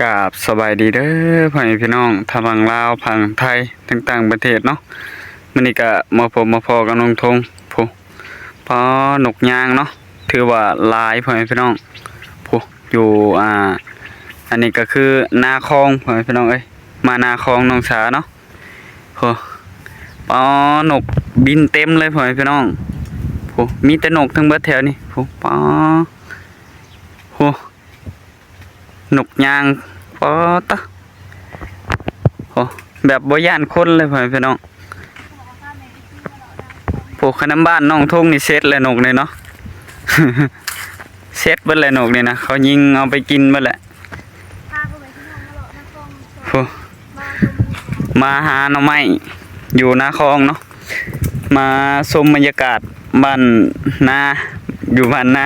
ກາບສະບາຍດີເດີພໍ່ແມ່ພີ່ນ້ອງ ທັງຝັ່ງລາວ ຝັ່ງໄທ ທັງຕ່າງປະເທດເນາະ. ມື້ນີ້ກະມາພົບມາພໍ້ກັບນ້ອງທົງ ຜູ້ ປ້າ ນົກຍາງເນາະ ຖືວ່າຫຼາຍພໍ່ແມ່ພີ່ນ້ອງ ຜູ້ ຢູ່ ອ່າ ອັນນີ້ກະຄືນາຄອງພໍ່ແມ່ພີ່ນ້ອງເອີຍ ມານາຄອງນ້ອງສາເນາະ. ໂອ້ ປ້າ ນົກບິນເຕັມເລີຍພໍ່ແມ່ພີ່ນ້ອງ ໂອ້ ມີແຕ່ນົກທັງເບິດແຖວນີ້ ໂອ້ ປ້າ ໂອ້ ນົກຍາງ ປ້າຕະ ໂອ້ ແບບບໍ່ຢ້ານຄົນເລີຍພໍ່ແມ່ພີ່ນ້ອງ. ໂອ້ ຄັນນຳບ້ານນ້ອງທົງນີ້ເສັດແລ້ວນົກນີ້ເນາະ ເສັດເບິດແລ້ວນົກນີ້ນະ ເຂົາຍິງເອົາໄປກິນເບິດແຫຼະ. ໂອ້ ມາຫາໜໍ່ໄມ້ຢູ່ນາຄອງເນາະ ມາຊົມບັນຍາກາດບ້ານນາ ຢູ່ບ້ານນາ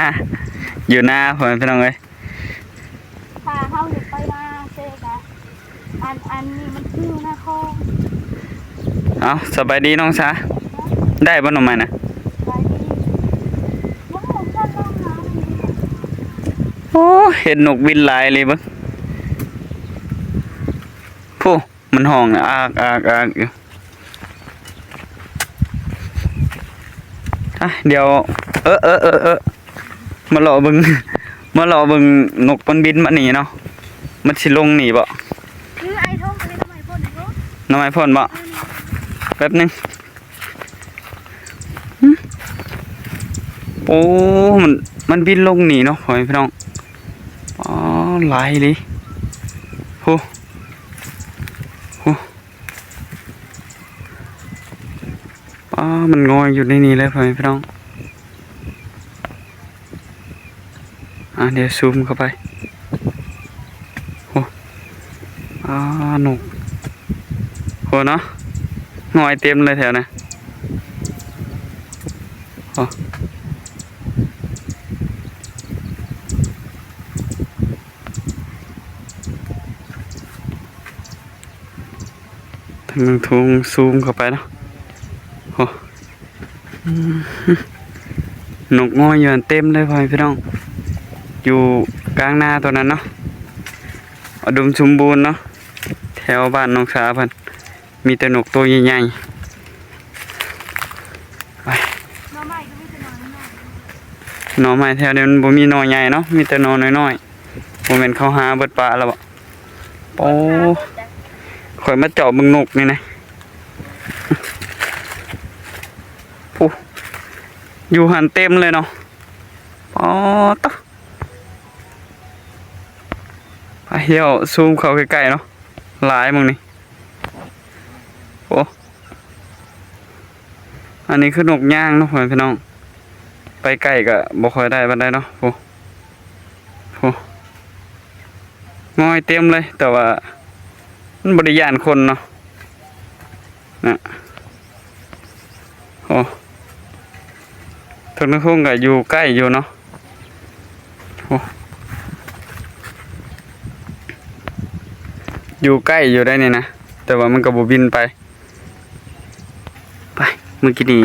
ຢູ່ນາ ພໍ່ແມ່ພີ່ນ້ອງເອີຍ. ຖ້າເຮົາຢາກໄປນາເຊກະ ອັນ ອັນນີ້ມັນຄືນາຄອງ. ເອົ້າ ສະບາຍດີນ້ອງສາ ໄດ້ບໍ່ໜໍ່ໄມ້ນະ? ສະບາຍດີ ໂອ້ ເຫັນນົກບິນຫຼາຍເລີຍເບິ່ງ ໂອ້ ມັນຮ້ອງອາກອາກອາກຢູ່. ອ່ະ ດຽວ ເອີ ເອີ ເອີ ເອີ ມາເລາະເບິ່ງ ມາເລາະເບິ່ງນົກມັນບິນມານີ້ເນາະ ມັນຊິລົງນີ້ບໍ່? ຄືໄອ້ທົງ ອັນນີ້ໜໍ່ໄມ້ພົ້ນເນາະ ໜໍ່ໄມ້ພົ້ນບໍ່? ແປັບໜຶ່ງ. ຫຶ ໂອ້ ມັນ ມັນບິນລົງນີ້ເນາະ ພໍ່ແມ່ພີ່ນ້ອງ. ອໍ ຫຼາຍອີ່ຫຼີ ໂອ້ ໂອ້ ປ້າ ມັນງອຍຢູ່ໃນນີ້ເລີຍ ພໍ່ແມ່ພີ່ນ້ອງ. ອ່າ ດຽວຊູມເຂົ້າໄປ ໂອ້ ອ່າ ນົກ ໂອ້ ເນາະ ງອຍເຕັມເລີຍແຖວນະ ໂອ້. ທາງນ້ອງທຸງຊູມເຂົ້າໄປເນາະ ໂອ້ ອືມ ນົກງອຍຢູ່ຫັ້ນເຕັມເລີຍ ພໍ່ແມ່ພີ່ນ້ອງ ຢູ່ກາງນາຕົວນັ້ນເນາະ ອຸດົມສົມບູນເນາະ ແຖວບ້ານນ້ອງສາເພິ່ນ ມີແຕ່ນົກໂຕໃຫຍ່ໆ ໄປ ໜໍ່ໄມ້ກໍມີແຕ່ໜໍ່ນ້ອຍໆ ໜໍ່ໄມ້ແຖວນີ້ມັນບໍ່ມີໜໍ່ໃຫຍ່ເນາະ ມີແຕ່ໜໍ່ນ້ອຍໆ ບໍ່ແມ່ນເຂົາຫາເບິດປ່າແລ້ວບໍ? ໂອ້ ຂ້ອຍມາເຈາະເບິ່ງນົກນີ້ນະ ໂອ້ ຢູ່ຫັ້ນເຕັມເລີຍເນາະ ອໍ ຕະ ໄປ ດຽວຊູມເຂົ້າໃກ້ໆເນາະ ຫຼາຍໝ່ອງນີ້ ໂອ້ ອັນນີ້ຄືນົກຍາງເນາະ ພໍ່ແມ່ພີ່ນ້ອງ ໄປໃກ້ກໍບໍ່ຄ່ອຍໄດ້ປານໃດເນາະ ໂອ້ ໂອ້ ງອຍເຕັມເລີຍ ແຕ່ວ່າມັນບໍ່ໄດ້ຢ້ານຄົນເນາະ ນະ ໂອ້ ເທິງນະ ເທິງກໍຢູ່ໃກ້ຢູ່ເນາະ ໂອ້ ຢູ່ໃກ້ຢູ່ໄດ໋ນີ້ນະ ແຕ່ວ່າມັນກໍບໍ່ບິນໄປ ໄປ ມື້ກີ້ນີ້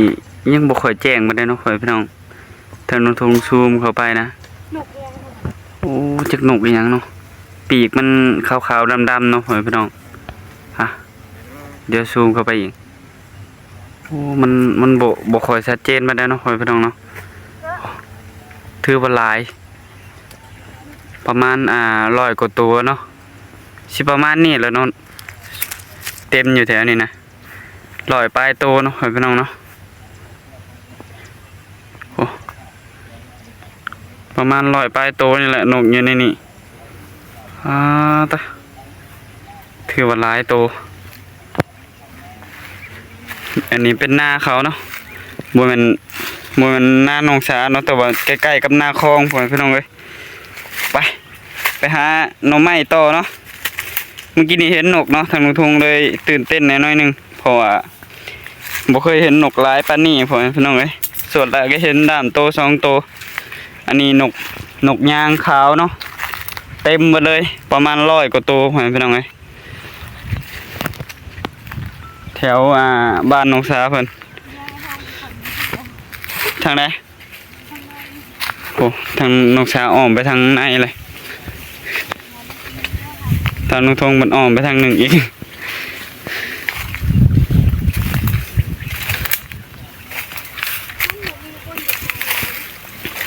ຍັງບໍ່ຄ່ອຍແຈ້ງປານໃດເນາະ ພໍ່ແມ່ພີ່ນ້ອງ ທາງນ້ອງທຸງຊູມເຂົ້າໄປນະ ນົກອີ່ຫຍັງ ໂອ້ ຈັກນົກອີ່ຫຍັງເນາະ ປີກມັນຂາວໆດຳໆເນາະ ພໍ່ແມ່ພີ່ນ້ອງ ອ່ະ ດຽວຊູມເຂົ້າໄປອີກ ໂອ້ ມັນ ມັນບໍ່ ບໍ່ຄ່ອຍຊັດເຈນປານໃດເນາະ ພໍ່ແມ່ພີ່ນ້ອງເນາະ ຖືວ່າຫຼາຍ ປະມານ ອ່າ ຮ້ອຍກວ່າໂຕເນາະ ຊິປະມານນີ້ແຫຼະເນາະ ເຕັມຢູ່ແຖວນີ້ນະ ຮ້ອຍປາຍໂຕເນາະ ພໍ່ແມ່ພີ່ນ້ອງເນາະ ໂອ້ ປະມານຮ້ອຍປາຍໂຕນີ້ແຫຼະ ນົກຢູ່ໃນນີ້ ອາ ຕະ ຖືວ່າຫຼາຍໂຕ. ອັນນີ້ເປັນນາເຂົາເນາະ ບໍ່ແມ່ນ ບໍ່ແມ່ນນານ້ອງສາເນາະ ແຕ່ວ່າໃກ້ໆກັບນາຄອງ ພໍ່ແມ່ພີ່ນ້ອງເອີຍ ໄປ ໄປຫາໜໍ່ໄມ້ຕໍ່ເນາະ ມື້ກີ້ນີ້ເຫັນນົກເນາະ ທາງລຸງທົງເລີຍຕື່ນເຕັ້ນແດ່ໜ້ອຍໜຶ່ງ ເພາະວ່າບໍ່ເຄີຍເຫັນນົກຫຼາຍປານນີ້ ພໍ່ແມ່ພີ່ນ້ອງເອີຍ ສ່ວນຫຼາຍກໍເຫັນດ້າມໂຕສອງໂຕ ອັນນີ້ນົກ ນົກຍາງຂາວເນາະ ເຕັມເບິດເລີຍ ປະມານຮ້ອຍກວ່າໂຕ ພໍ່ແມ່ພີ່ນ້ອງເອີຍ. ແຖວ ອ່າ ບ້ານນ້ອງສາເພິ່ນ ທາງໃດ? ໂອ້ ທາງນ້ອງສາອ້ອມໄປທາງໃນເລີຍ. ທາງລຸງທົງມັນອ້ອມໄປທາງໜຶ່ງອີກ.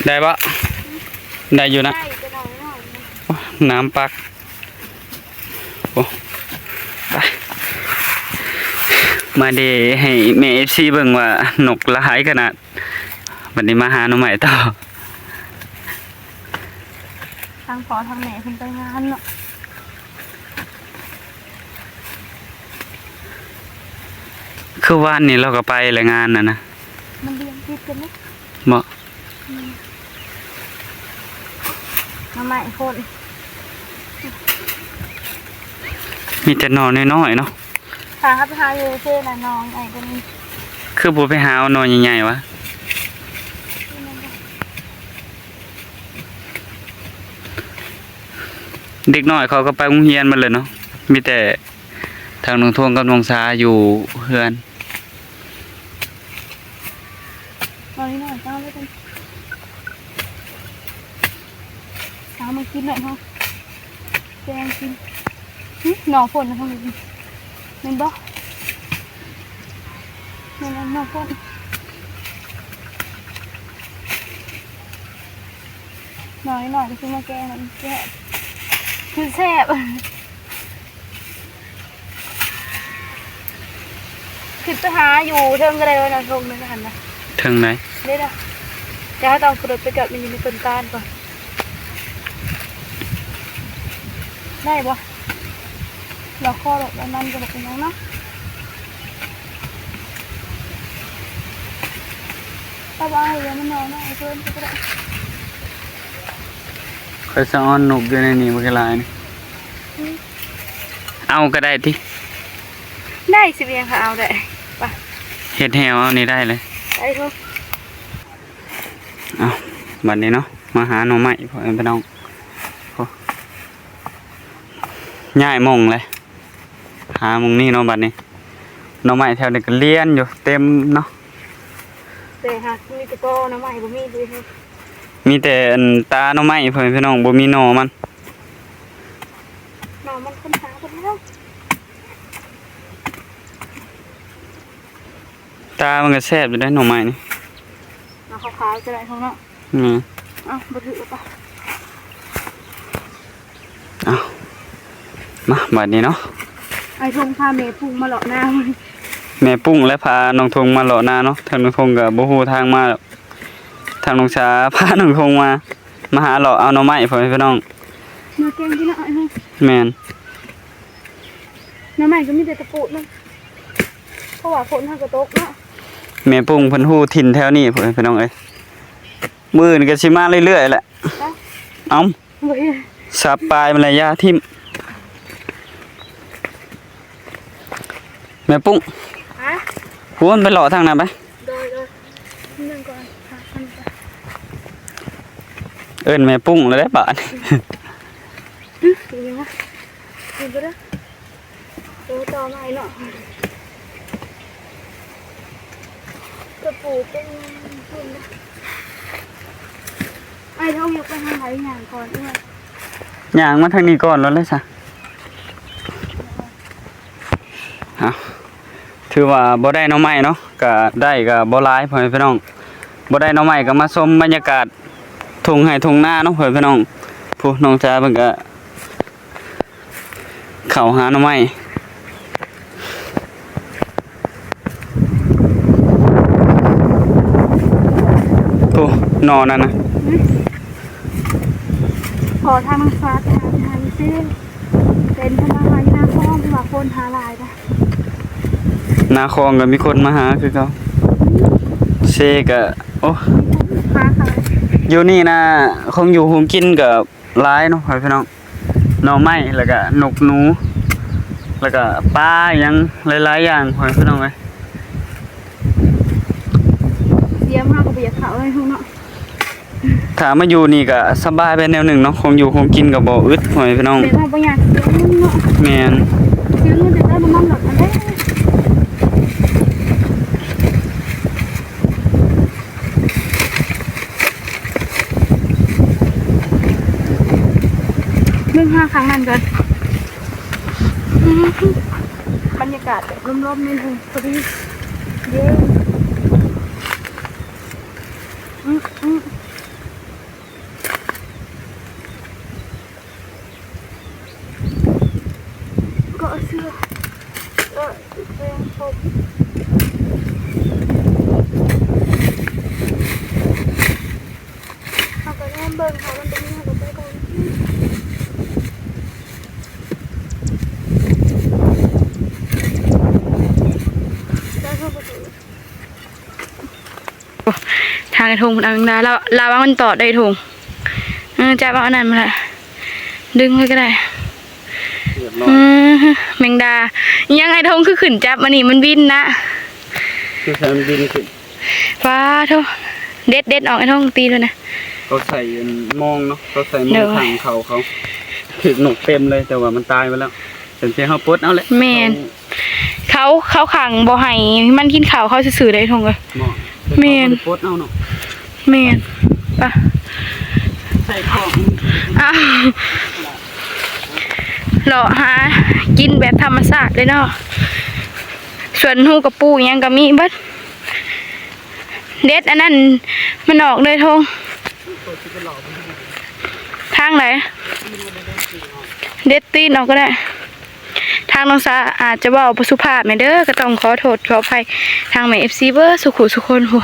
ໄດ້ບໍ່? ໄດ້ຢູ່ນະ. ໂອ້ ນ້ຳປັກ. ໂອ້ ໄປ ມາເດໃຫ້ແມ່ເອັຟຊີເບິ່ງວ່ານົກຫຼາຍຂະໜາດ. ບັດນີ້ມາຫາໜໍ່ໄມ້ຕໍ່. ທັງພໍ່ທັງແມ່ເພິ່ນໄປງານເນາະ. ຄືວານນີ້ລາວກໍໄປແຫຼະ ງານນັ້ນນະ. ມັນລຽງຕິດກັນເດ້. ບໍ່? ອືມ ໜໍ່ໄມ້ໂພດ ມີແຕ່ໜໍ່ນ້ອຍໆເນາະ. ຖ້າເຮົາໄປຫາຢູ່ເຊນະ ໜໍ່ໃຫຍ່ກວ່ານີ້. ຄືບໍ່ໄປຫາເອົາໜໍ່ໃຫຍ່ໆວະ? ເດັກນ້ອຍເຂົາກໍໄປໂຮງຮຽນໝົດແລ້ວເນາະ ມີແຕ່ທາງນ້ອງທວງກັບນ້ອງສາຢູ່ເຮືອນ. ເອົາໜ້ອຍໆ ເອົາເລີຍ ເອົາມາກິນເນາະ ເຮົາແກງກິນ. ຫຶ ໜໍ່ຝົນນະ ເຮົາກິນ ແມ່ນບໍ່? ແມ່ນ ໜໍ່ຝົນ ໜໍ່ນ້ອຍໆ ກໍຊິມາແກງແລ້ວແຊບ ຄືແຊບ. ຂຶ້ນໄປຫາຢູ່ເທິງກໍໄດ້ວ່ານະ ທົ່ງນັ້ນຫັ້ນນະ. ເທິງໃດ? ເດ້ລະ ແຕ່ເຮົາຕ້ອງຂີ່ລົດໄປຈອດ ມັນຢູ່ໃນຕົ້ນຕານກ່ອນ ໄດ້ບໍ່? ລອຄອລົດອັນນັ້ນກໍບໍ່ເປັນຫຍັງເນາະ. ເອົາບໍ່ເອົາ ເອົາມັນໜໍ່ນ້ອຍເພີ່ມກໍໄດ້. ຂ້ອຍສະອອນນົກຢູ່ໃນນີ້ບັກຫຼາຍນີ້. ອືມ ເອົາກໍໄດ້ຕິ? ໄດ້ ຊິເປັນຫຍັງ ເອົາໄດ້. ໄປ ເຮັດແຫ້ວເອົານີ້ໄດ້ເລີຍ. ໄປເຖາະ. ເອົາ ບັດນີ້ເນາະ ມາຫາໜໍ່ໄມ້ ພໍ່ແມ່ພີ່ນ້ອງ. ໂອ້ ຍ້າຍໝ່ອງເລີຍ ຫາໝ່ອງນີ້ເນາະ. ບັດນີ້ໜໍ່ໄມ້ແຖວນີ້ກໍລຽນຢູ່ເຕັມເນາະ ແຕ່ຫາກມີແຕ່ຕໍໜໍ່ໄມ້ ບໍ່ມີເລີຍ. ມີແຕ່ອັນຕາໜໍ່ໄມ້ ພໍ່ແມ່ພີ່ນ້ອງ ບໍ່ມີໜໍ່ມັນ. ໜໍ່ມັນຄົ້ນຫາເບິດແລ້ວ. ຕາມັນກໍແຊບຢູ່ເດ້ ໜໍ່ໄມ້ນີ້. ເອົາຂາວໆ ຈະໄດ້ເນາະ. ແມ່ນ. ເອົາ ບໍ່ຖືກແລ້ວປະ. ເອົາ ມາ ບາດນີ້ເນາະ ອ້າຍທົງພາແມ່ປຸ້ງມາເລາະນາ. ແມ່ປຸ້ງ ແລະ ພານ້ອງທົງມາເລາະນາເນາະ. ທາງນ້ອງທົງກໍບໍ່ຮູ້ທາງມາດອກ ທາງນ້ອງສາພານ້ອງທົງມາ ມາຫາເລາະເອົາໜໍ່ໄມ້ ພໍ່ແມ່ພີ່ນ້ອງ. ມາແກງກິນເນາະ ອ້າຍທົງ. ແມ່ນ. ໜໍ່ໄມ້ກໍມີແຕ່ຕະປູດມັນ ເພາະວ່າຝົນເຮົາກໍຕົກເນາະ. ແມ່ປຸ້ງເພິ່ນຮູ້ຖິ່ນແຖວນີ້ ພໍ່ແມ່ພີ່ນ້ອງເອີຍ. ມື້ອື່ນກໍຊິມາເລື້ອຍໆແຫຼະ. ເອົ້າ ເອົ້າ ບໍ່ເຫັນ ສັບປາຍມັນລະຢ່າຖິ້ມ. ແມ່ປຸ້ງ ຮະ ພຸ້ນໄປເລາະທາງນັ້ນໄປ. ໂດຍໆ ເບິ່ງກ່ອນ ຫາຄັນກ່ອນ. ເອີ້ນແມ່ປຸ້ງແລ້ວເດ້ບາດນີ້. ຫຶ ອີຫຍັງວະ? ກິນບໍ່ໄດ້. ໂຕຕໍ່ມາເນາະ ກະປູເປັນພຸ້ນນະ. ອ້າຍທອງ ຢາກໄປທາງໃດ ຍ່າງກ່ອນເອື້ອຍ. ຍ່າງມາທາງນີ້ກ່ອນໂລດແຫຼະຊະ. ເອົາ ຖືວ່າບໍ່ໄດ້ໜໍ່ໄມ້ເນາະ ກະໄດ້ກະບໍ່ຫຼາຍ ພໍ່ແມ່ພີ່ນ້ອງ. ບໍ່ໄດ້ໜໍ່ໄມ້ກໍມາຊົມບັນຍາກາດທົ່ງໄຮ່ທົ່ງນາເນາະ ພໍ່ແມ່ພີ່ນ້ອງ. ຜູ້ນ້ອງຈາເພິ່ນກະ ເຂົ້າຫາໜໍ່ໄມ້ ໂອ້ ໜໍ່ນັ້ນນະ. ຂໍທາງນ້ອງສາໄປຫາ ໄປຫາຢູ່ເຊ ເປັນເພິ່ນມາຫາຢູ່ນາຄອງ ເພິ່ນວ່າຄົນຫາຫຼາຍນະ. ນາຄອງກໍມີຄົນມາຫາຄືເກົ່າ. ເຊກໍ ໂອ້ ມີຄົນຫາຂາຍ ຢູ່ນີ້ນະ ຂອງຢູ່ຂອງກິນກໍ ຫຼາຍເນາະ ພໍ່ແມ່ພີ່ນ້ອງ. ໜໍ່ໄມ້ ແລ້ວກະນົກໜູ ແລ້ວກະປາອີ່ຫຍັງຫຼາຍໆຢ່າງ ພໍ່ແມ່ພີ່ນ້ອງເອີຍ. ສຽມເຮົາກໍບໍ່ຢາກເຂົ້າເລີຍເນາະ. ຖ້າມາຢູ່ນີ້ກະສະບາຍໄປແນວໜຶ່ງເນາະ ຂອງຢູ່ຂອງກິນກະບໍ່ອຶດ ພໍ່ແມ່ພີ່ນ້ອງ. ແມ່ນ ເຮົາບໍ່ຢາກສຽເງິນເນາະ. ແມ່ນ ສຽເງິນແຕ່ເຕີມນ້ຳມັນລົດຫັ້ນແຫຼະ. ເບິ່ງຫາຂ້າງນັ້ນກ່ອນ. ບັນຍາກາດແບບລົມໆ ນິດໜຶ່ງ ພໍດີເຢັນ. ອືມ ອືມ. ກໍເສື້ອ ເອີ ແປງຜົມ ເຮົາກໍແນມເບິ່ງ ຖ້າມັນບໍ່ມີ ເຮົາກໍໄປກ່ອນ. ແຕ່ເຮົາບໍ່ຖື ທາງໄອ້ທົງເພິ່ນເອົາແມງດາ ລາວ ລາວວ່າມັນຕອດໄດ້ ໄອ້ທົງ. ເອີ ຈັບເອົາອັນນັ້ນມາລະ ດຶງໄວ້ກໍໄດ້. ຮຽບຮ້ອຍ ອື ແມງດາ. ອີຫຍັງໄອ້ທົງຄືຂຶ້ນຈັບອັນນີ້ ມັນບິນນະ ຄືໃຫ້ມັນບິນຂຶ້ນ. ວ້າໂທ້ ເດັດ ເດັດອອກໄອ້ທົງ ຕີໂລດນະ. ເຂົາໃສ່ອັນມອງເນາະ ເຂົາໃສ່ມອງ ໂດຍ ຂັງເຂົ້າເຂົາ ຖືກນົກເຕັມເລີຍ ແຕ່ວ່າມັນຕາຍໄປແລ້ວ. ເປັນທີ່ເຮົາປົດເອົາແຫຼະ ແມ່ນ ເຂົາ ເຂົາ ເຂົາຂັງບໍ່ໃຫ້ມັນກິນເຂົ້າເຂົາຊື່ໆ ໄດ໋ ທົງເອີຍ. ບໍ່ ແມ່ນ ເຂົາບໍ່ໄດ້ປົດເອົາເນາະ ແມ່ນ. ປະ ໃສ່ຂອງ ອ້າວ ເລາະຫາກິນແບບທຳມະຊາດເລີຍເນາະ ສວນຫູກະປູຫຍັງກໍມີເບິດ. ເດັດອັນນັ້ນມັນອອກເດີ ທົງ ທາງໃດ ເດັດຕີນອອກກໍໄດ້. ທາງນ້ອງສາອາດຈະເວົ້າບໍ່ສຸພາບແດ່ເດີ ກໍຕ້ອງຂໍໂທດຂໍອະໄພທາງແມ່ເອັຟຊີເບິດສູ່ຄູ່ສູ່ຄົນ. ຜູ້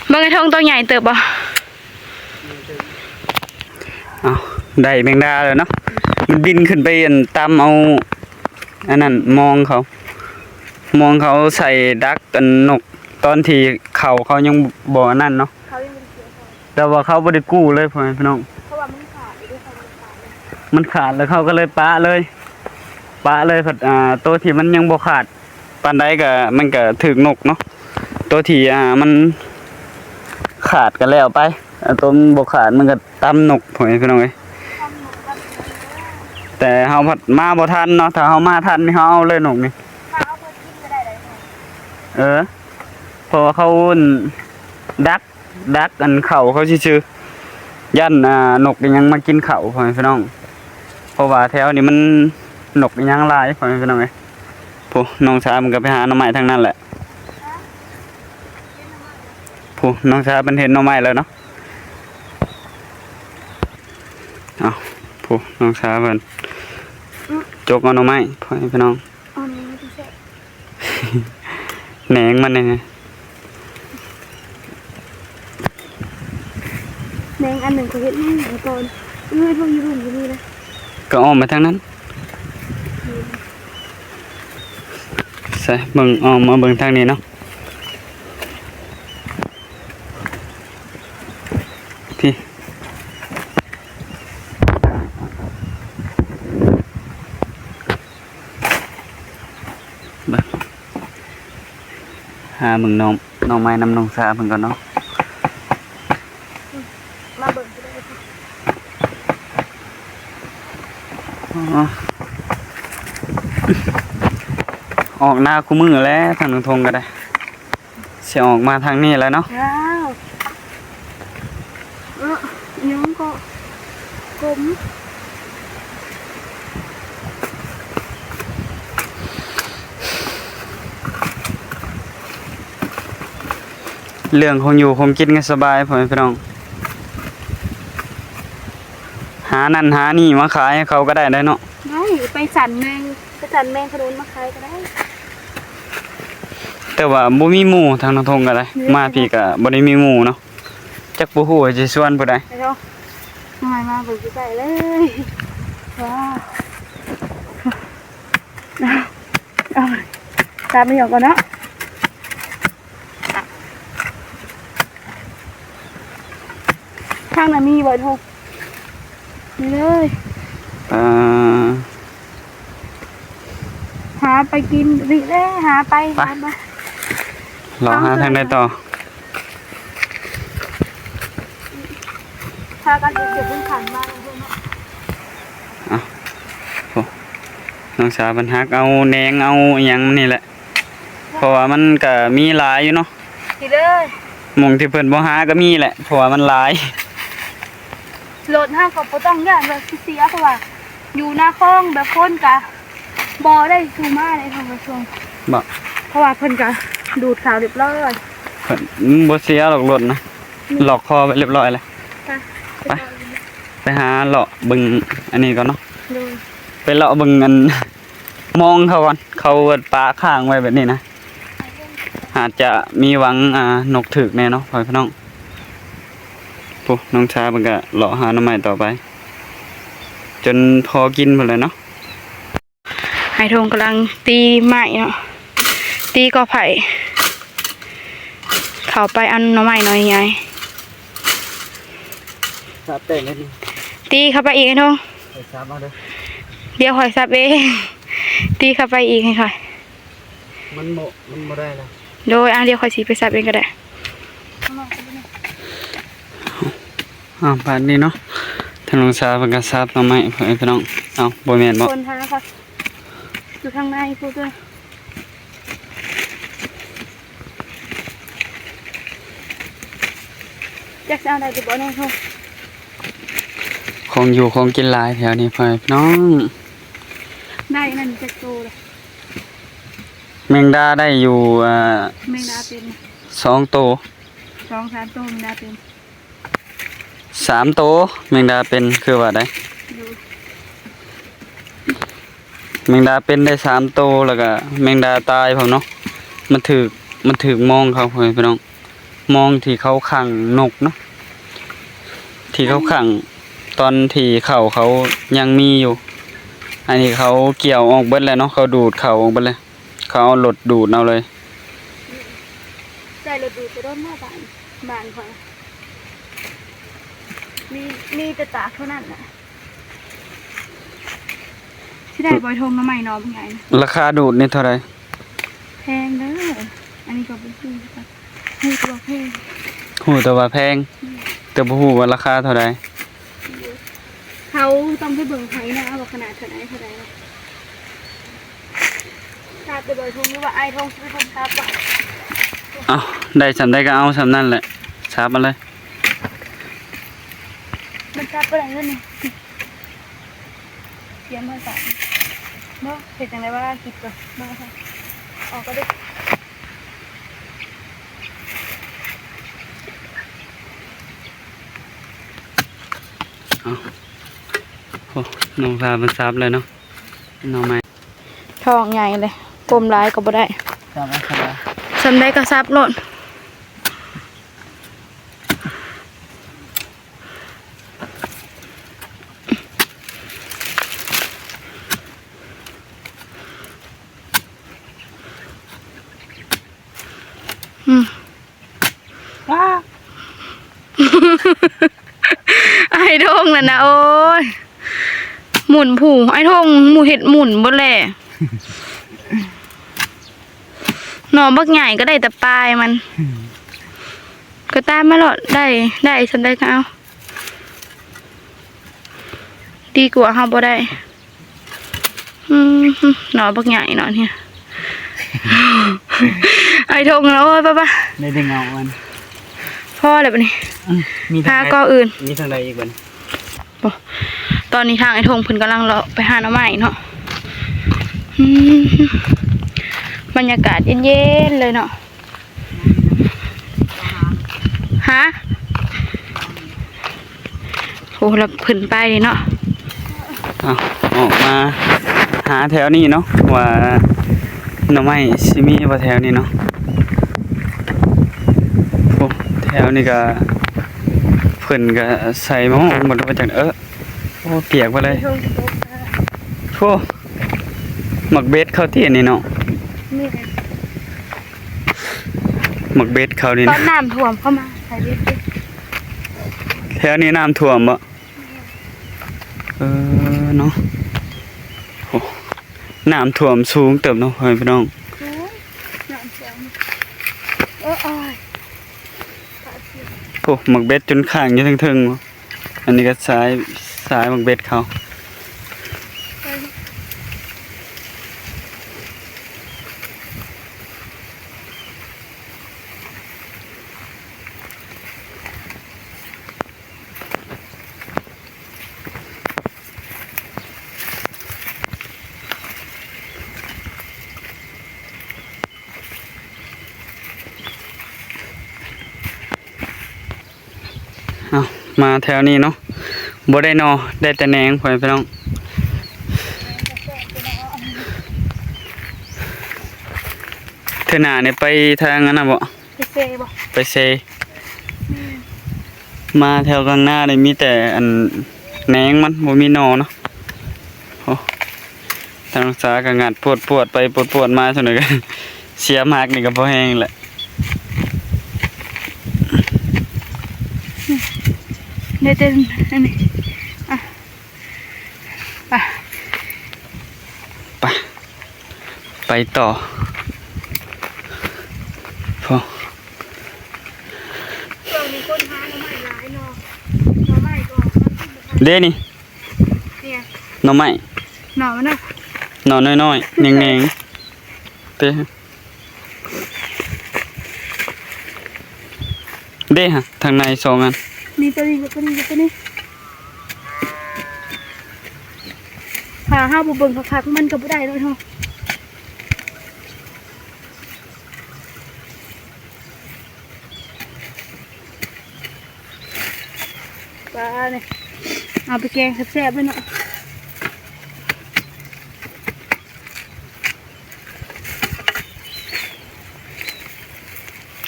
ເບິ່ງໄອ້ທົງ ໂຕໃຫຍ່ເຕີບບໍ່? ເອົ້າ ໄດ້ແມງດາແລ້ວເນາະ ມັນບິນຂຶ້ນໄປອັນ ຕຳເອົາອັນນັ້ນ ມອງເຂົາ ມອງເຂົາໃສ່ດັກອັນນົກ ຕອນທີ່ເຂົາ ເຂົາຍັງບໍ່ອັນນັ້ນເນາະ ເຂົາຍັງບໍ່ໄດ້ກ່ຽວເຂົ້າ ແຕ່ວ່າເຂົາບໍ່ໄດ້ກູ້ເລີຍ ພໍ່ແມ່ພີ່ນ້ອງ ເພາະວ່າມັນຂາດຢູ່ເດ້ ເຂົາມັນຂາດເລີຍ ມັນຂາດແລ້ວເຂົາກໍເລີຍປະເລີຍ ປະເລີຍ. ພັດ ອ່າ ໂຕທີ່ມັນຍັງບໍ່ຂາດ ປານໃດກະ ມັນກະຖືກນົກເນາະ ໂຕທີ່ ອ່າ ມັນຂາດກະແລ້ວໄປ ໂຕມັນບໍ່ຂາດມັນກະຕຳນົກ ພໍ່ແມ່ພີ່ນ້ອງເອີຍ. ແຕ່ເຮົາພັດມາບໍ່ທັນເນາະ ຖ້າເຮົາມາທັນນີ້ເຮົາເອົາເລີຍນົກນີ້ ເອີ ເພາະວ່າເຂົາອັນດັກ ດັກອັນເຂົ້າເຂົາຊື່ໆ ຢ້ານ ອ່າ ນົກອີ່ຫຍັງມາກິນເຂົ້າ ພໍ່ແມ່ພີ່ນ້ອງ ເພາະວ່າແຖວນີ້ມັນນົກອີ່ຫຍັງຫຼາຍ ພໍ່ແມ່ພີ່ນ້ອງເອີຍ. ຜູ້ນ້ອງສາວເພິ່ນກໍໄປຫາໜໍ່ໄມ້ທາງນັ້ນແຫຼະ ຜູ້ນ້ອງສາວເພິ່ນເຫັນໜໍ່ໄມ້ແລ້ວເນາະ. ເອົ້າ ຜູ້ນ້ອງສາວເພິ່ນ ອືມ ຈົກເອົາໜໍ່ໄມ້ ພໍ່ແມ່ພີ່ນ້ອງ ເອົາໜໍ່ໄມ້ແຊບ ແໜງມັນນີ້ ແໜງອັນໜຶ່ງ ຂ້ອຍເຮັດແໜງໃຫ້ກ່ອນ ເອີ ເບິ່ງຢູ່ລຸ່ມກໍມີນະ ກໍອ້ອມໄປທາງນັ້ນ ໃສ່ ເບິ່ງ ອ້ອມມາເບິ່ງທາງນີ້ເນາະ ພີ້ ເບິ່ງ ຫາເບິ່ງໜໍ່ ໜໍ່ໄມ້ນຳນ້ອງສາເພິ່ນກ່ອນເນາະ ມາເບິ່ງ ອໍ ອອກນາຄູ່ມື້ແຫຼະ ທາງນ້ອງທົງກໍໄດ້. ຊິອອກມາທາງນີ້ແຫຼະເນາະ ວ້າວ ເອີ ຫຍັງກໍກົມ ເລື່ອງຂອງຢູ່ຂອງກິນກໍສະບາຍ ພໍ່ແມ່ພີ່ນ້ອງ ຫານັ້ນຫານີ້ມາຂາຍໃຫ້ເຂົາກໍໄດ້ເດ້ເນາະ ໄດ້ ໄປສັນແມງ ໄປສັນແມງຂະໜູນມາຂາຍກໍໄດ້. ແຕ່ວ່າບໍ່ມີໝູ່ ທາງນາທົ່ງກໍໄດ້ ມາພີ້ກໍບໍ່ໄດ້ມີໝູ່ເນາະ ຈັກບໍ່ຮູ້ວ່າຊິຊວນຜູ້ໃດ ໄປເນາະ ມາ ມາເບິ່ງໃກ້ໆເລີຍ ວ້າວ ເອົາ ຕາມໄປຫຍັງກ່ອນເນາະ. ທາງນັ້ນມີບໍ່ ໂທ ນີ້ເລີຍ ອ່າ ຫາໄປກິນນີ້ແຫຼະ ຫາໄປ ໄປ ຫາໄປ ລອງຫາທາງໃດຕໍ່ ພາກັນໄປເກັບເບິ່ງຂັນມາເນາະ ເນາະ ໂອ້ ນ້ອງສາວເພິ່ນຫາກເອົາແໜງເອົາອີ່ຫຍັງນີ້ແຫຼະ ເພາະວ່າມັນກະມີຫຼາຍຢູ່ເນາະ ນີ້ເດີ ໝ່ອງທີ່ເພິ່ນບໍ່ຫາກະມີແຫຼະ ເພາະວ່າມັນຫຼາຍ ລົດເຮົາກໍບໍ່ຕ້ອງຢ້ານວ່າຊິເສຍ ເພາະວ່າຢູ່ໜ້າຄອງແບບຄົນກະ ບໍ່ໄດ້ ຊູມາໄດ້ ເຂົາມາສົ່ງ ບໍ່ ເພາະວ່າເພິ່ນກະດູດຂ່າວຮຽບຮ້ອຍ ເພິ່ນ ອືມ ບໍ່ເສຍດອກລົດນະ ອືມ ລັອກຄໍໄວ້ຮຽບຮ້ອຍແລ້ວ ໄປ ໄປ ໄປຫາເລາະເບິ່ງອັນນີ້ກ່ອນເນາະ ໂດຍ ໄປເລາະເບິ່ງອັນ ມອງເຂົາກ່ອນ ເຂົາປະຄ້າງໄວ້ແບບນີ້ນະ ອາດຈະມີຫວັງ ອ່າ ນົກຖືກແດ່ເນາະ ພໍ່ແມ່ພີ່ນ້ອງ ຜູ້ນ້ອງຊາເພິ່ນກະເລາະຫາໜໍ່ໄມ້ຕໍ່ໄປ ຈົນພໍກິນພຸ້ນແຫຼະເນາະ. ອ້າຍທົງກຳລັງຕີໄມ້ເນາະ ຕີກໍໄຜ່ ເຂົ້າໄປເອົາໜໍ່ໄມ້ໜ່ວຍໃຫຍ່ ສັບແຕ່ງເຮັດນີ້ ຕີເຂົ້າໄປອີກອ້າຍທົງ ໄປສັບເອົາເດີ ດຽວຂ້ອຍສັບເອງ ຕີເຂົ້າໄປອີກໃຫ້ຂ້ອຍ ມັນບໍ່ ມັນບໍ່ໄດ້ລະ ໂດຍ ອ່າ ດຽວຂ້ອຍຊິໄປສັບເອງກໍໄດ້ ອ້າວ ບາດນີ້ເນາະ ທາງນ້ອງຊາເພິ່ນກໍສັບໜໍ່ໄມ້ ພໍ່ແມ່ພີ່ນ້ອງ ເອົ້າ ບໍ່ແມ່ນບໍ ຄົນທາງນັ້ນ ຢູ່ທາງໃນພຸ້ນເດີ ຈັກຊິເອົາໄດ້ຫຼືບໍ່ເນາະ ຂອງຢູ່ຂອງກິນຫຼາຍແຖວນີ້ ພໍ່ແມ່ພີ່ນ້ອງ ໄດ້ນັ້ນຈັກໂຕລະ ແມງດາໄດ້ຢູ່ ເອີ ແມງດາເປັນ ສອງໂຕ ສອງສາມໂຕ ແມງດາເປັນ ສາມໂຕ ແມງດາເປັນ ຄືວ່າໄດ້ ໂດຍ ແມງດາເປັນໄດ້ສາມໂຕ ແລ້ວກະແມງດາຕາຍພ້ອມເນາະ ມັນຖືກ ມັນຖືກມອງເຂົາ ພໍ່ແມ່ພີ່ນ້ອງ ມອງທີ່ເຂົາຂັງນົກເນາະ ທີ່ເຂົາຂັງຕອນທີ່ເຂົ້າເຂົາຍັງມີຢູ່ ອັນນີ້ເຂົາກ່ຽວອອກເບິດແລ້ວເນາະ ເຂົາດູດເຂົ້າອອກເບິດແລ້ວ ເຂົາເອົາລົດດູດເອົາເລີຍ ໃຊ້ລົດດູດໄປໂດນມາບ້ານ ບ້ານຂ້ອຍ ມີ ມີແຕ່ຕາກເທົ່ານັ້ນນະ ຊິໄດ້ບໍ່ ທົ່ງໜໍ່ໄມ້ໜໍ່ບັກໃຫຍ່ນະ ລາຄາດູດນີ້ເທົ່າໃດ ແພງເດີ ອັນນີ້ກໍບໍ່ຮູ້ຄືກັນ ຮູ້ແຕ່ວ່າແພງ ຮູ້ແຕ່ວ່າແພງ ອືມ ແຕ່ບໍ່ຮູ້ວ່າລາຄາເທົ່າໃດ ເຮົາຕ້ອງໄປເບິ່ງໄຖນາວ່າຂະໜາດເທົ່າໃດ ເທົ່າໃດ ຊາບໄດ້ບໍ່ ທົ່ງ ຫຼືວ່າອ້າຍທົ່ງຊິເປັນຄົນຊາບ ເອົາ ໄດ້ສ່ຳໃດກໍເອົາສ່ຳນັ້ນແຫຼະ ຊາບມາເລີຍ ມັນຊາບບໍ່ໄດ້ເງິນນີ້ ຕຽມມາໃສ່ ເບິ່ງເຮັດຈັ່ງໃດວ່າ ຄິດກ່ອນ ເບິ່ງ ອອກກໍໄດ້ ເອົາ ໂອ້ ນ້ອງພາເພິ່ນສັບແລ້ວເນາະ ໜໍ່ໄມ້ ທ້ອງໃຫຍ່ເລີຍ ກົ້ມຫຼາຍກໍບໍ່ໄດ້ ສັບເອົາ ສັບເອົາ ສ່ຳໃດກໍສັບໂລດ ອືມ ວ້າ ອ້າຍທົ່ງນັ້ນນະ ໂອ້ຍ ໝຸ່ນຜູ້ ອ້າຍທົ່ງໝູ່ເຮັດໝຸ່ນເບິດແຫຼະ ໜໍ່ບັກໃຫຍ່ກໍໄດ້ແຕ່ປາຍມັນ ກໍຕາມມາໂລດ ໄດ້ ໄດ້ສ່ຳໃດກໍເອົາ ດີກວ່າເຮົາບໍ່ໄດ້ ອືມ ໜໍ່ບັກໃຫຍ່ເນາະນີ້ ອ້າຍທົ່ງ ໂອ້ຍ ໄປໆ ໄດ້ແຕ່ເງົາມັນ ພໍແລ້ວບັດນີ້ ອືມ ມີທາງ ຫາກໍອື່ນ ມີທາງໃດອີກບັດນີ້ ບໍ່ ຕອນນີ້ທາງອ້າຍທົ່ງເພິ່ນກຳລັງເລາະໄປຫາໜໍ່ໄມ້ເນາະ ອືມ ບັນຍາກາດເຢັນໆ ເລີຍເນາະ ຮະ ໂອ້ ລະເພິ່ນໄປເນາະ ເອົາ ອອກມາຫາແຖວນີ້ເນາະ ວ່າໜໍ່ໄມ້ຊິມີບໍ່ແຖວນີ້ເນາະ ໂອ້ ແຖວນີ້ກະ ເພິ່ນກະໃສ່ໝໍ້ບໍ່ຮູ້ວ່າຈັ່ງ ເອີ ໂອ້ ປຽກເບິດເລີຍ ໂອ້ ໝາກເບັດເຂົາຕິອັນນີ້ເນາະ ແມ່ນ ໝາກເບັດເຂົານີ້ ຕອນນ້ຳຖ້ວມເຂົາມາໃສ່ເບັດ ແຖວນີ້ນ້ຳຖ້ວມບໍ່? ເອີ ເນາະ ໂອ້ ນ້ຳຖ້ວມສູງເຕີບເນາະ ພໍ່ແມ່ພີ່ນ້ອງ ໂອ້ຍ ນ້ຳຖ້ວມ ໂອ້ຍ ໂອ້ ໝາກເບັດຈົນຄ້າງຢູ່ເທິງໆ ອັນນີ້ກໍສາຍ ສາຍໝາກເບັດເຂົາ. ມາແຖວນີ້ເນາະ ບໍ່ໄດ້ໜໍ່ ໄດ້ແຕ່ແໜງ ພໍ່ແມ່ພີ່ນ້ອງ. ເທື່ອໜ້ານີ້ໄປທາງອັນນັ້ນບໍ່? ໄປເຊບໍ່? ໄປເຊ. ມາແຖວກາງນານີ້ມີແຕ່ອັນແໜງມັນ ບໍ່ມີໜໍ່ເນາະ. ໂອ້ ທາງສາກະງັດປວດໆໄປປວດໆມາ ຈັ່ງໃດກະສຽມຫັກນີ້ກະພໍແຮງແຫຼະ. ໄດ້ແຕ່ອັນນີ້ ອ່ະ ໄປ ໄປ ໄປຕໍ່ ໂອ້ ຊ່ວງນີ້ຄົນຫາໜໍ່ໄມ້ຫຼາຍເນາະ ໜໍ່ໄມ້ກໍມັນຂຶ້ນບໍ່ທັນ ເດ້ນີ້ ນີ້ຫຍັງ? ໜໍ່ໄມ້ ໜໍ່ມັນນະ ໜໍ່ນ້ອຍໆ ແໜງໆ ເດ້ ເດ້ຫະ ທາງໃນສອງອັນ ນີ້ ໂຕນີ້ ໂຕນີ້ ໂຕນີ້ ຖ້າເຮົາບໍ່ເບິ່ງຄັກໆ ມັນກໍບໍ່ໄດ້ເນາະ ເຮົາ. ປານີ້ ເອົາໄປແກງແຊບໆເລີຍເນາະ.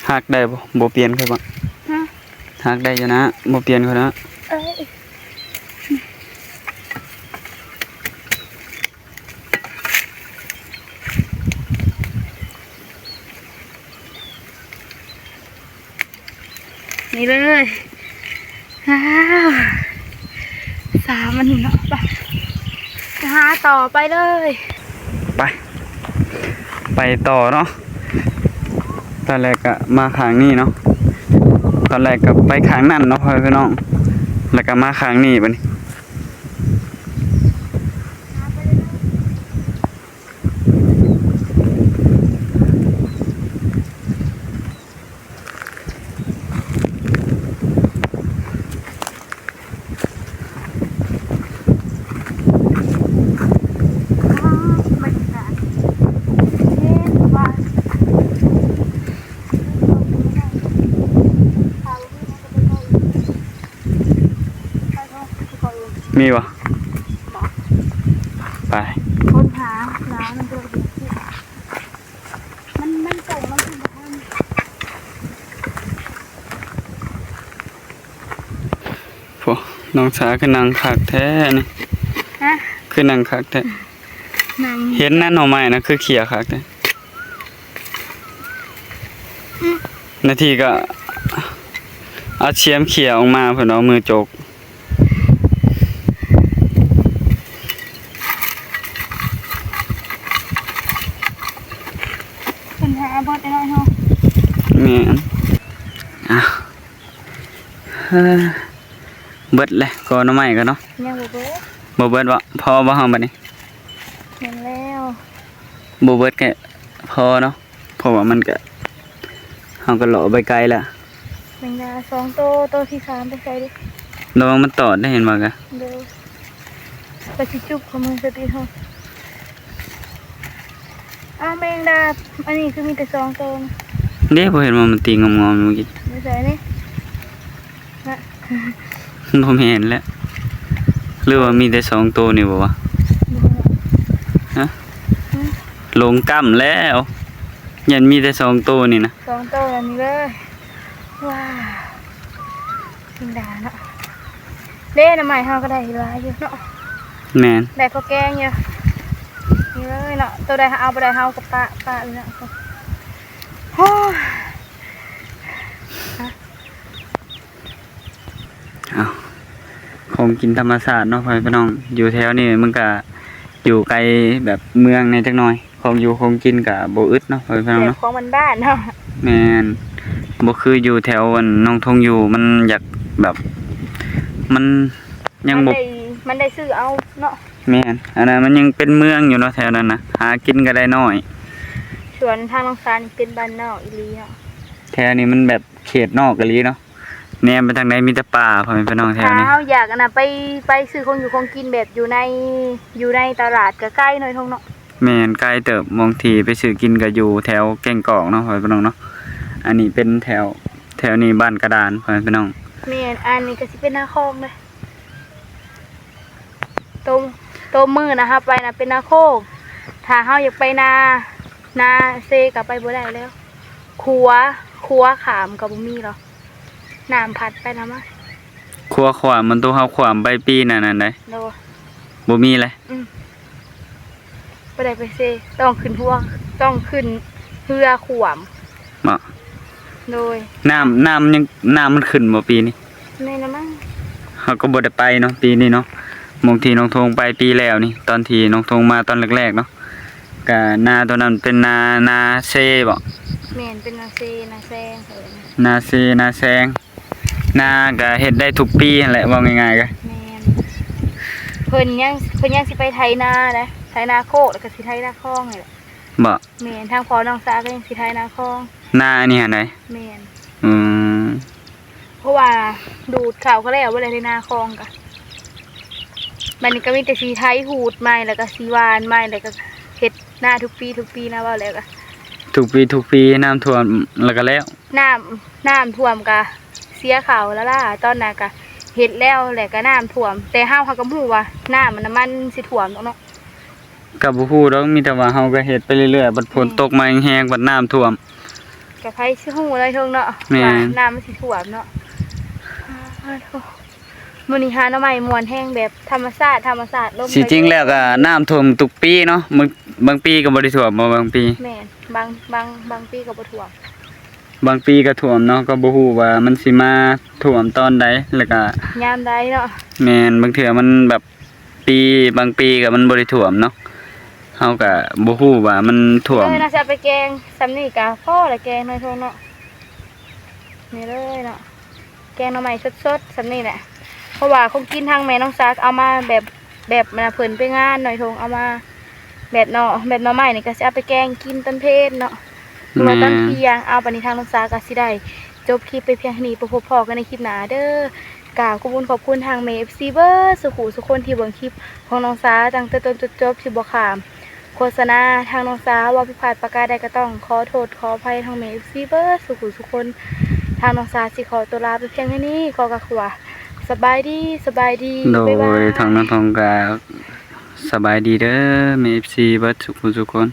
ຫັກໄດ້ບໍ່? ບໍ່ປ່ຽນຄ່ອຍບໍ່? ຮະ? ຫັກໄດ້ຢູ່ນະ ບໍ່ປ່ຽນຄ່ອຍນະ. ເອີ. ນີ້ເລີຍ ວ້າວ ສາມອັນນີ້ເນາະ ໄປ ໄປຫາຕໍ່ໄປເລີຍ ໄປ ໄປຕໍ່ເນາະ. ຕອນແລກກະມາຂ້າງນີ້ເນາະ ຕອນແລກກະໄປຂ້າງນັ້ນເນາະ ພໍ່ແມ່ພີ່ນ້ອງ ແລ້ວກະມາຂ້າງນີ້ບາດນີ້. ມີບໍ່? ບໍ່ ໄປ ຄົ້ນຫາຫຼາຍ ມັນກໍເປັນ ມັນ ມັນສົ່ງມາຄືບໍ່ທັນ. ໂອ້ ນ້ອງສາຄືນັ່ງຄັກແທ້ນີ້ ຮະ? ຄືນັ່ງຄັກແທ້ ນັ່ງ ເຫັນນັ້ນໜໍ່ໄມ້ນະ ຄືເຂ້ຍຄັກແທ້. ອືມ ນາທີກໍເອົາຊຽມເຂ້ຍອອກມາ ເພິ່ນເອົາມືຈົກ. ເພິ່ນຫາບໍ່ໄດ້ເນາະ ເຮົາ ແມ່ນ ອ່ະ ເອີ ເບິດແລ້ວ ກໍໜໍ່ໄມ້ກໍເນາະ ຍັງບໍ່ເບິດ ບໍ່ເບິດບໍ່? ພໍບໍ່ເຮົາບັດນີ້? ແມ່ນແລ້ວ ບໍ່ເບິດກໍພໍເນາະ ເພາະວ່າມັນກະ ເຮົາກະເລາະໄປໄກລະ ແມງດາສອງໂຕ ໂຕທີສາມໄປໃສເດ? ລະວັງມັນຕອດໄດ້ ເຫັນບໍ່ກະ ໂດຍ ກະຊິຈຸບເຂົ້າມືສະຕິເຮົາ. ອ້າວ ແມງດາ ອັນນີ້ຄືມີແຕ່ສອງໂຕນະ ເດ້ ບໍ່ເຫັນວ່າມັນຕີງອມໆຢູ່ມື້ກີ້ ຢູ່ໃສນີ້? ນະ ບໍ່ແມ່ນແຫຼະ ຫຼືວ່າມີແຕ່ສອງໂຕນີ້ບໍ່ວະ? ບໍ່ຮູ້ ຮະ? ຫື? ຫຼົງກ້ຳແລ້ວ ຢ້ານມີແຕ່ສອງໂຕນີ້ນະ ສອງໂຕນີ້ເລີຍ. ວ້າວ ແມງດາເນາະ ເດ້ ໜໍ່ໄມ້ເຮົາກໍໄດ້ຫຼາຍຢູ່ເນາະ ແມ່ນ ໄດ້ພໍແກງຢູ່ ນີ້ເລີຍເນາະ ໂຕໃດເຮົາເອົາບໍ່ໄດ້ເຮົາກໍປະ ປະເລີຍເນາະ. ໂອ້ຍ ເອົາ ຂອງກິນທຳມະຊາດເນາະ ພໍ່ແມ່ພີ່ນ້ອງ ຢູ່ແຖວນີ້ມັນກະຢູ່ໄກແບບເມືອງແດ່ຈັກໜ່ອຍ ຂອງຢູ່ຂອງກິນກະບໍ່ອຶດເນາະ ພໍ່ແມ່ພີ່ນ້ອງເນາະ ແບບຂອງບ້ານໆເນາະ ແມ່ນ ບໍ່ຄືຢູ່ແຖວອັນໜອງທົ່ງຢູ່ ມັນຢາກແບບ ມັນຍັງບໍ່ ມັນໄດ້ ມັນໄດ້ຊື້ເອົາເນາະ ແມ່ນ ອັນນັ້ນມັນຍັງເປັນເມືອງຢູ່ເນາະ ແຖວນັ້ນນະ ຫາກິນກະໄດ້ໜ້ອຍ ສ່ວນທາງໜອງສານີ້ເປັນບ້ານນອກອີ່ຫຼີເນາະ ແຖວນີ້ມັນແບບເຂດນອກອີ່ຫຼີເນາະ. ແນມໄປທາງໃດມີແຕ່ປ່າ ພໍ່ແມ່ພີ່ນ້ອງແຖວນີ້ ຖ້າເຮົາຢາກອັນນະ ໄປ ໄປຊື້ຂອງຢູ່ຂອງກິນແບບຢູ່ໃນ ຢູ່ໃນຕະຫຼາດກະໄກໜ້ອຍທົ່ງເນາະ ແມ່ນ ໄກເຕີບ ບາງທີໄປຊື້ກິນກະຢູ່ແຖວແກ້ງກອກເນາະ ພໍ່ແມ່ພີ່ນ້ອງເນາະ ອັນນີ້ເປັນແຖວ ແຖວນີ້ບ້ານກະດານ ພໍ່ແມ່ພີ່ນ້ອງ ແມ່ນ ອັນນີ້ກໍຊິເປັນນາຂອງເດ້. ໂຕ ໂຕມື້ນະ ເຮົາໄປນະເປັນນາໂຄກ ຖ້າເຮົາຢາກໄປນາ ນາເຊກໍໄປບໍ່ໄດ້ແລ້ວ. ຂົວ ຂົວຂ້າມກໍບໍ່ມີແລ້ວ ນ້ຳພັດໄປນຳມາ. ຂົວຂ້າມ ມັນໂຕເຮົາຂ້າມໄປປີນັ້ນນັ້ນໃດ ໂດຍ ບໍ່ມີແລ້ວ. ອືມ ບໍ່ໄດ້ໄປເຊ ຕ້ອງຂຶ້ນຫົວ ຕ້ອງຂຶ້ນເຮືອຂ້າມ ເນາະ. ໂດຍ ນ້ຳ ນ້ຳຍັງ ນ້ຳມັນຂຶ້ນບໍ່ປີນີ້? ແມ່ນລະມັ້ງ ເຮົາກໍບໍ່ໄດ້ໄປເນາະ ປີນີ້ເນາະ. ໝ່ອງທີ່ນ້ອງທົງໄປປີແລ້ວນີ້ ຕອນທີ່ນ້ອງທົງມາຕອນແລກໆເນາະ ກະນາໂຕນັ້ນເປັນນາ ນາເຊບໍ? ແມ່ນ ເປັນນາເຊ ນາແຊງ ເອີ ນາເຊ ນາແຊງ. ນາກະເຮັດໄດ້ທຸກປີຫັ້ນແຫຼະ ເວົ້າງ່າຍໆກະ. ແມ່ນ ເພິ່ນຍັງ ເພິ່ນຍັງຊິໄປໄຖນາໃດ໋ ໄຖນາໂຄກ ແລ້ວກະຊິໄຖນາຂອງນີ້ແຫຼະ. ບໍ? ແມ່ນ ທາງພໍ່ນ້ອງສາກໍຍັງຊິໄຖນາຂອງ ນາອັນນີ້ຫັ້ນໃດ໋. ແມ່ນ ອືມ ເພາະວ່າດູດເຂົ້າກໍແລ້ວ ບໍ່ໄດ້ໄຖນາຂອງກະ ບັດນີ້ກໍມີແຕ່ຊິໄຖຫູດໃໝ່ ແລ້ວກໍຊິຫວ່ານໃໝ່ ແລ້ວກໍເຮັດນາທຸກປີ ທຸກປີນະ ເວົ້າແລ້ວກໍ ທຸກປີ ທຸກປີ ນ້ຳຖ້ວມແລ້ວກໍແລ້ວ. ນ້ຳ ນ້ຳຖ້ວມກະເສຍເຂົ້າລະລາ ຕອນນັ້ນກະເຮັດແລ້ວແຫຼະກະນ້ຳຖ້ວມ ແຕ່ເຮົາຫາກະບໍ່ຮູ້ວ່ານ້ຳມັນນະມັນຊິຖ້ວມດອກເນາະ. ກະບໍ່ຮູ້ດອກ ມີແຕ່ວ່າເຮົາກະເຮັດໄປເລື້ອຍໆ ບັດຝົນ ແມ່ນ ຕົກມາແຮງໆ ບັດນ້ຳຖ້ວມ ກະໃຜຊິຮູ້ເລີຍເຖິງເນາະ ແມ່ນ ວ່ານ້ຳມັນຊິຖ້ວມເນາະ. ມື້ນີ້ຫາໜໍ່ໄມ້ມ່ວນແຮງ ແບບທຳມະຊາດ ທຳມະຊາດ ລົມ ຊິຈິງແລ້ວກະນ້ຳຖ້ວມທຸກປີເນາະ ບາງ ບາງປີກໍບໍ່ໄດ້ຖ້ວມບໍ ບາງປີ. ແມ່ນ ບາງ ບາງ ບາງປີກໍບໍ່ຖ້ວມ ບາງປີກໍຖ້ວມເນາະ ກໍບໍ່ຮູ້ວ່າມັນຊິມາຖ້ວມຕອນໃດ ແລ້ວກໍຍາມໃດເນາະ. ແມ່ນ ບາງເທື່ອມັນແບບປີ ບາງປີກໍມັນບໍ່ໄດ້ຖ້ວມເນາະ ເຮົາກໍບໍ່ຮູ້ວ່າມັນຖ້ວມ. ເອີ ໜ້າຈະເອົາໄປແກງ ສ່ຳນີ້ກໍພໍລະ ແກງໜ້ອຍໂພດເນາະ. ນີ້ເລີຍເນາະ ແກງໜໍ່ໄມ້ສົດໆ ສ່ຳນີ້ແຫຼະ ເພາະວ່າຂອງກິນທາງແມ່ນ້ອງສາເອົາມາແບບ ແບບເພິ່ນໄປງານ ນ້ອຍທົງເອົາມາ ແບບໜໍ່ ແບບໜໍ່ໄມ້ນີ້ກໍຊິເອົາໄປແກງກິນຕອນເພນເນາະ ຫຼືວ່າຕອນ ແມ່ນ ທ່ຽງ. ເອົາ ບັດນີ້ທາງນ້ອງສາກໍຊິໄດ້ຈົບຄລິບໄປພຽງເທົ່ານີ້ ໄປພົບພໍ້ກັນໃນຄລິບໜ້າເດີ. ກາບຂອບຄຸນຂອບຄຸນທາງແມ່ເອັຟຊີເບິດສູ່ຜູ້ສູ່ຄົນທີ່ເບິ່ງຄລິບຂອງນ້ອງສາຕັ້ງແຕ່ຕົ້ນຈົນຈົບ ທີ່ບໍ່ຂ້າມ ໂຄສະນາ. ທາງນ້ອງສາເວົ້າຜິດພາດປະການໃດກໍຕ້ອງຂໍໂທດຂໍອະໄພທາງແມ່ເອັຟຊີເບິດສູ່ຜູ້ສູ່ຄົນ. ທາງນ້ອງສາຊິຂໍຕົວລາໄປພຽງເທົ່ານີ້ ຂໍກະຄຳວ່າ ສະບາຍດີ ສະບາຍດີ ໂດຍ ບາຍບາຍ. ທາງນ້ອງທອງກະສະບາຍດີເດີແມ່ເອັຟຊີເບິດສູ່ຜູ້ສູ່ຄົນ.